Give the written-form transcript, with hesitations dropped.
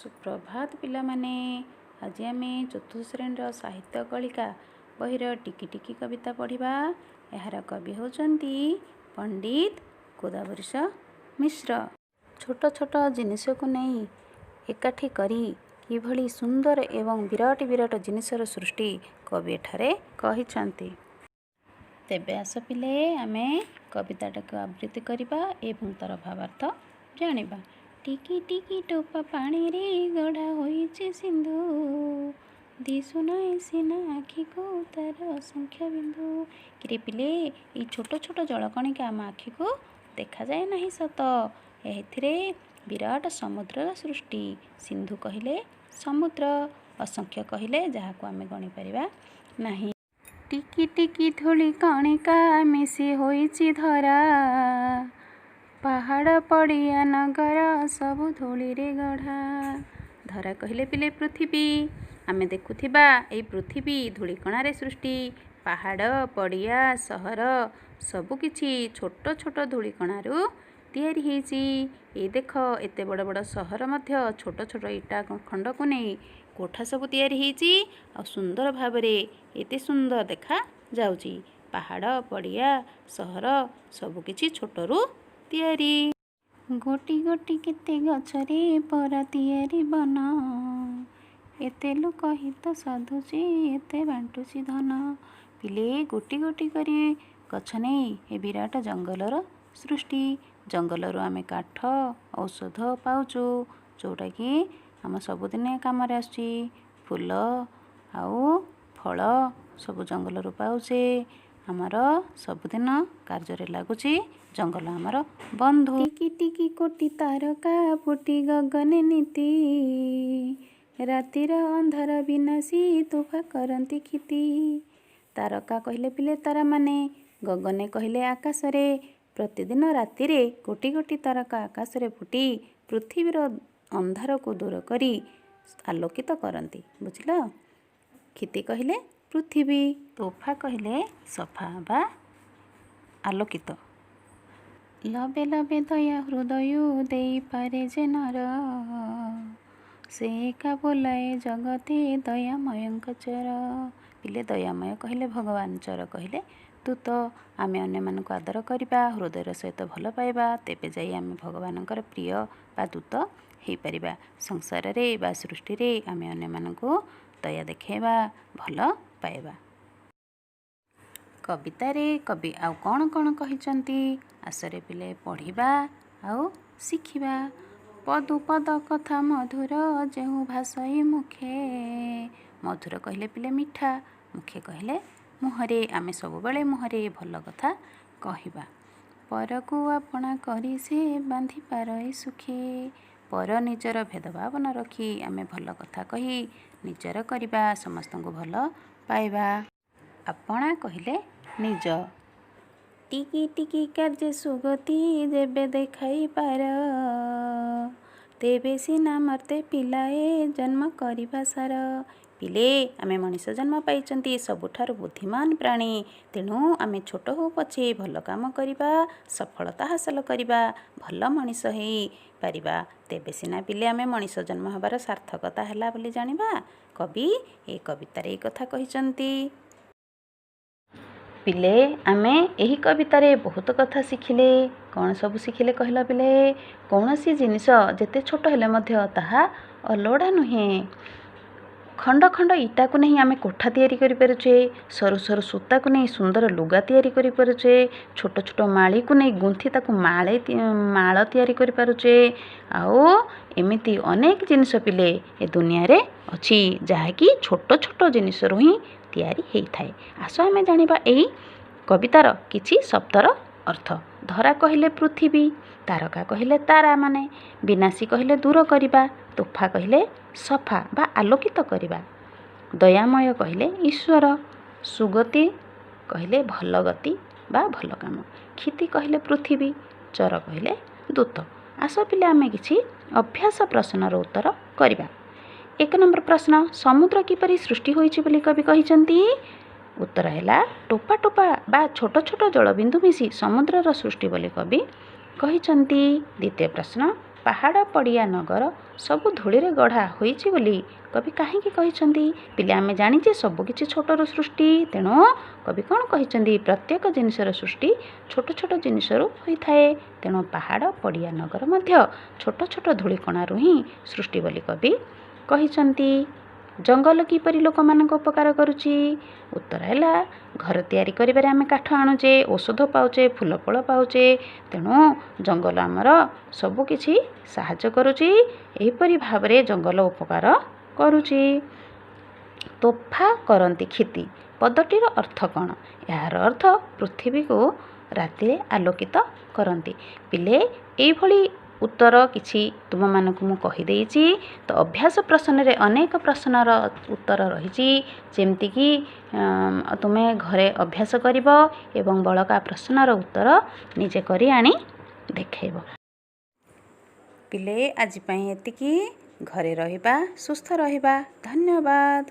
ସୁପ୍ରଭାତ ପିଲାମାନେ। ଆଜି ଆମେ ଚତୁର୍ଥ ଶ୍ରେଣୀର ସାହିତ୍ୟ କଳିକା ବହିର ଟିକି ଟିକି କବିତା ପଢ଼ିବା। ଏହାର କବି ହେଉଛନ୍ତି ପଣ୍ଡିତ ଗୋଦାବରୀଶ ମିଶ୍ର। ଛୋଟ ଛୋଟ ଜିନିଷକୁ ନେଇ ଏକାଠି କରି କିଭଳି ସୁନ୍ଦର ଏବଂ ବିରାଟ ବିରାଟ ଜିନିଷର ସୃଷ୍ଟି କବି ଏଠାରେ କହିଛନ୍ତି। ତେବେ ଆସ ପିଲେ, ଆମେ କବିତାଟାକୁ ଆବୃତ୍ତି କରିବା ଏବଂ ତା'ର ଭାବାର୍ଥ ଜାଣିବା। ଟିକି ଟିକି ଟୋପା ପାଣିରେ ଗଢ଼ା ହୋଇଛି ସିନ୍ଧୁ, ଦିଶୁନାହିଁ ସିନା ଆଖିକୁ ତାର ଅସଂଖ୍ୟ ବିନ୍ଦୁ। କିରେ ପିଲେ, ଏଇ ଛୋଟ ଛୋଟ ଜଳକଣିକା ଆମ ଆଖିକୁ ଦେଖାଯାଏ ନାହିଁ ସତ, ଏଥିରେ ବିରାଟ ସମୁଦ୍ରର ସୃଷ୍ଟି। ସିନ୍ଧୁ କହିଲେ ସମୁଦ୍ର, ଅସଂଖ୍ୟ କହିଲେ ଯାହାକୁ ଆମେ ଗଣିପାରିବା ନାହିଁ। ଟିକି ଟିକି ଧୂଳି କଣିକା ମିଶି ହୋଇଛି ଧରା, ପାହାଡ଼ ପଡ଼ିଆ ନଗର ସବୁ ଧୂଳିରେ ଗଢ଼ା। ଧରା କହିଲେ ପିଲେ ପୃଥିବୀ। ଆମେ ଦେଖୁଥିବା ଏଇ ପୃଥିବୀ ଧୂଳିକଣାରେ ସୃଷ୍ଟି। ପାହାଡ଼, ପଡ଼ିଆ, ସହର ସବୁକିଛି ଛୋଟ ଛୋଟ ଧୂଳିକଣାରୁ ତିଆରି ହେଇଛି। ଏଇ ଦେଖ, ଏତେ ବଡ଼ ବଡ଼ ସହର ମଧ୍ୟ ଛୋଟ ଛୋଟ ଇଟା ଖଣ୍ଡକୁ ନେଇ କୋଠା ସବୁ ତିଆରି ହେଇଛି, ଆଉ ସୁନ୍ଦର ଭାବରେ ଏତେ ସୁନ୍ଦର ଦେଖାଯାଉଛି। ପାହାଡ଼, ପଡ଼ିଆ, ସହର ସବୁକିଛି ଛୋଟରୁ ତିଆରି। ଗୋଟି ଗୋଟି କେତେ ଗଛରେ ପରା ତିଆରି ବନ, ଏତେ ଲୋକ ହିତ ସାଧୁଛି, ଏତେ ବାଣ୍ଟୁଛି ଧନ। ପିଲେ, ଗୋଟି ଗୋଟି କରି ଗଛ ନେଇ ଏ ବିରାଟ ଜଙ୍ଗଲର ସୃଷ୍ଟି। ଜଙ୍ଗଲରୁ ଆମେ କାଠ, ଔଷଧ ପାଉଛୁ, ଯେଉଁଟାକି ଆମ ସବୁଦିନେ କାମରେ ଆସୁଛି। ଫୁଲ ଆଉ ଫଳ ସବୁ ଜଙ୍ଗଲରୁ ପାଉଛେ, ଆମର ସବୁଦିନ କାର୍ଯ୍ୟରେ ଲାଗୁଛି। ଜଙ୍ଗଲ ଆମର ବନ୍ଧୁ। ଟିକି ଟିକି କୋଟି ତାରକା ଫୁଟି ଗଗନେ ନୀତି, ରାତିର ଅନ୍ଧାର ବିନାଶୀ ତୋଫା କରନ୍ତି କ୍ଷିତି। ତାରକା କହିଲେ ପିଲେ ତାରାମାନେ, ଗଗନେ କହିଲେ ଆକାଶରେ। ପ୍ରତିଦିନ ରାତିରେ କୋଟି କୋଟି ତାରକା ଆକାଶରେ ଫୁଟି ପୃଥିବୀର ଅନ୍ଧାରକୁ ଦୂର କରି ଆଲୋକିତ କରନ୍ତି, ବୁଝିଲ? କ୍ଷିତି କହିଲେ ପୃଥିବୀ, ତୋଫା କହିଲେ ସଫା ବା ଆଲୋକିତ। ଲବେ ଲବେ ଦୟା ହୃଦୟ ଦେଇପାରେ ଯେ ନର, ସେ ଏକା ବୋଲାଏ ଜଗତେ ଦୟାମୟଙ୍କ ଚର। ପିଲେ, ଦୟାମୟ କହିଲେ ଭଗବାନ, ଚର କହିଲେ ଦୂତ। ଆମେ ଅନ୍ୟମାନଙ୍କୁ ଆଦର କରିବା, ହୃଦୟର ସହିତ ଭଲ ପାଇବା, ତେବେ ଯାଇ ଆମେ ଭଗବାନଙ୍କର ପ୍ରିୟ ବା ଦୂତ ହେଇପାରିବା। ସଂସାରରେ ବା ସୃଷ୍ଟିରେ ଆମେ ଅନ୍ୟମାନଙ୍କୁ ଦୟା ଦେଖାଇବା, ଭଲ ପାଇବା। କବିତାରେ କବି ଆଉ କ'ଣ କ'ଣ କହିଛନ୍ତି, ଆସରେ ପିଲେ ପଢ଼ିବା ଆଉ ଶିଖିବା। ପଦୁ ପଦ କଥା ମଧୁର ଯେଉଁ ଭାଷଇ ମୁଖେ। ମଧୁର କହିଲେ ପିଲେ ମିଠା, ମୁଖେ କହିଲେ ମୁହଁରେ। ଆମେ ସବୁବେଳେ ମୁହଁରେ ଭଲ କଥା କହିବା। ପରକୁ ଆପଣା କରି ସେ ବାନ୍ଧି ପାରଇ ସୁଖେ। ପର ନିଜର ଭେଦଭାବ ନ ରଖି ଆମେ ଭଲ କଥା କହି ନିଜର କରିବା, ସମସ୍ତଙ୍କୁ ଭଲ ପାଇବା। ଆପଣା କହିଲେ ନିଜ। ଟିକି ଟିକି କାର୍ଯ୍ୟ ସୁଗତି ଯେବେ ଦେଖାଇ ପାର, ତେବେ ସିନା ମର୍ତ୍ତେ ପିଲାଏ ଜନ୍ମ କରିବା ସାର। ପିଲେ, ଆମେ ମଣିଷ ଜନ୍ମ ପାଇଛନ୍ତି, ସବୁଠାରୁ ବୁଦ୍ଧିମାନ ପ୍ରାଣୀ। ତେଣୁ ଆମେ ଛୋଟ ହଉ ପଛେ ଭଲ କାମ କରିବା, ସଫଳତା ହାସଲ କରିବା, ଭଲ ମଣିଷ ହେଇପାରିବା। ତେବେ ସିନା ପିଲେ ଆମେ ମଣିଷ ଜନ୍ମ ହେବାର ସାର୍ଥକତା ହେଲା ବୋଲି ଜାଣିବା। କବି ଏ କବିତାରେ ଏଇ କଥା କହିଛନ୍ତି। ପିଲେ, ଆମେ ଏହି କବିତାରେ ବହୁତ କଥା ଶିଖିଲେ। କ'ଣ ସବୁ ଶିଖିଲେ କହିଲ ପିଲେ? କୌଣସି ଜିନିଷ ଯେତେ ଛୋଟ ହେଲେ ମଧ୍ୟ ତାହା ଅଲୋଡ଼ା ନୁହେଁ। ଖଣ୍ଡ ଖଣ୍ଡ ଇଟାକୁ ନେଇ ଆମେ କୋଠା ତିଆରି କରିପାରୁଛେ, ସରୁ ସରୁ ସୂତାକୁ ନେଇ ସୁନ୍ଦର ଲୁଗା ତିଆରି କରିପାରୁଛେ, ଛୋଟ ଛୋଟ ମାଳିକୁ ନେଇ ଗୁନ୍ଥି ତାକୁ ମାଳେ ମାଳ ତିଆରି କରିପାରୁଛେ। ଆଉ ଏମିତି ଅନେକ ଜିନିଷ ପିଲେ ଏ ଦୁନିଆରେ ଅଛି, ଯାହାକି ଛୋଟ ଛୋଟ ଜିନିଷରୁ ହିଁ ତିଆରି ହେଇଥାଏ। ଆସ ଆମେ ଜାଣିବା ଏଇ କବିତାର କିଛି ଶବ୍ଦର ଅର୍ଥ। ଧରା କହିଲେ ପୃଥିବୀ, ତାରକା କହିଲେ ତାରାମାନେ, ବିନାଶୀ କହିଲେ ଦୂର କରିବା, ତୋଫା କହିଲେ ସଫା ବା ଆଲୋକିତ କରିବା, ଦୟାମୟ କହିଲେ ଈଶ୍ୱର, ସୁଗତି କହିଲେ ଭଲ ଗତି ବା ଭଲ କାମ, କ୍ଷିତି କହିଲେ ପୃଥିବୀ, ଚର କହିଲେ ଦୂତ। ଆସ ପିଲେ ଆମେ କିଛି ଅଭ୍ୟାସ ପ୍ରଶ୍ନର ଉତ୍ତର କରିବା। 1 ନମ୍ବର ପ୍ରଶ୍ନ, ସମୁଦ୍ର କିପରି ସୃଷ୍ଟି ହୋଇଛି ବୋଲି କବି କହିଛନ୍ତି? ଉତ୍ତର ହେଲା ଟୋପା ଟୋପା ବା ଛୋଟ ଛୋଟ ଜଳବିନ୍ଦୁ ମିଶି ସମୁଦ୍ରର ସୃଷ୍ଟି ବୋଲି କବି କହିଛନ୍ତି। ଦ୍ୱିତୀୟ ପ୍ରଶ୍ନ, ପାହାଡ଼, ପଡ଼ିଆ, ନଗର ସବୁ ଧୂଳିରେ ଗଢ଼ା ହୋଇଛି ବୋଲି କବି କାହିଁକି କହିଛନ୍ତି? ପିଲେ, ଆମେ ଜାଣିଛେ ସବୁକିଛି ଛୋଟରୁ ସୃଷ୍ଟି। ତେଣୁ କବି କ'ଣ କହିଛନ୍ତି? ପ୍ରତ୍ୟେକ ଜିନିଷର ସୃଷ୍ଟି ଛୋଟ ଛୋଟ ଜିନିଷରୁ ହୋଇଥାଏ। ତେଣୁ ପାହାଡ଼, ପଡ଼ିଆ, ନଗର ମଧ୍ୟ ଛୋଟ ଛୋଟ ଧୂଳିକଣାରୁ ହିଁ ସୃଷ୍ଟି ବୋଲି କବି କହିଛନ୍ତି। ଜଙ୍ଗଲ କିପରି ଲୋକମାନଙ୍କ ଉପକାର କରୁଛି? ଉତ୍ତର ହେଲା, ଘର ତିଆରି କରିବାରେ ଆମେ କାଠ ଆଣୁଛେ, ଔଷଧ ପାଉଛେ, ଫୁଲ ଫଳ ପାଉଛେ। ତେଣୁ ଜଙ୍ଗଲ ଆମର ସବୁକିଛି ସାହାଯ୍ୟ କରୁଛି। ଏହିପରି ଭାବରେ ଜଙ୍ଗଲ ଉପକାର କରୁଛି। ତୋଫା କରନ୍ତି କ୍ଷିତି ପଦଟିର ଅର୍ଥ କ'ଣ? ଏହାର ଅର୍ଥ ପୃଥିବୀକୁ ରାତିରେ ଆଲୋକିତ କରନ୍ତି। ପିଲେ, ଏଇଭଳି ଉତ୍ତର କିଛି ତୁମମାନଙ୍କୁ ମୁଁ କହିଦେଇଛି। ତ ଅଭ୍ୟାସ ପ୍ରଶ୍ନରେ ଅନେକ ପ୍ରଶ୍ନର ଉତ୍ତର ରହିଛି, ଯେମିତିକି ତୁମେ ଘରେ ଅଭ୍ୟାସ କରିବ ଏବଂ ବଳକା ପ୍ରଶ୍ନର ଉତ୍ତର ନିଜେ କରି ଆଣି ଦେଖାଇବ। ପିଲେ, ଆଜି ପାଇଁ ଏତିକି। ଘରେ ରହିବା, ସୁସ୍ଥ ରହିବା। ଧନ୍ୟବାଦ।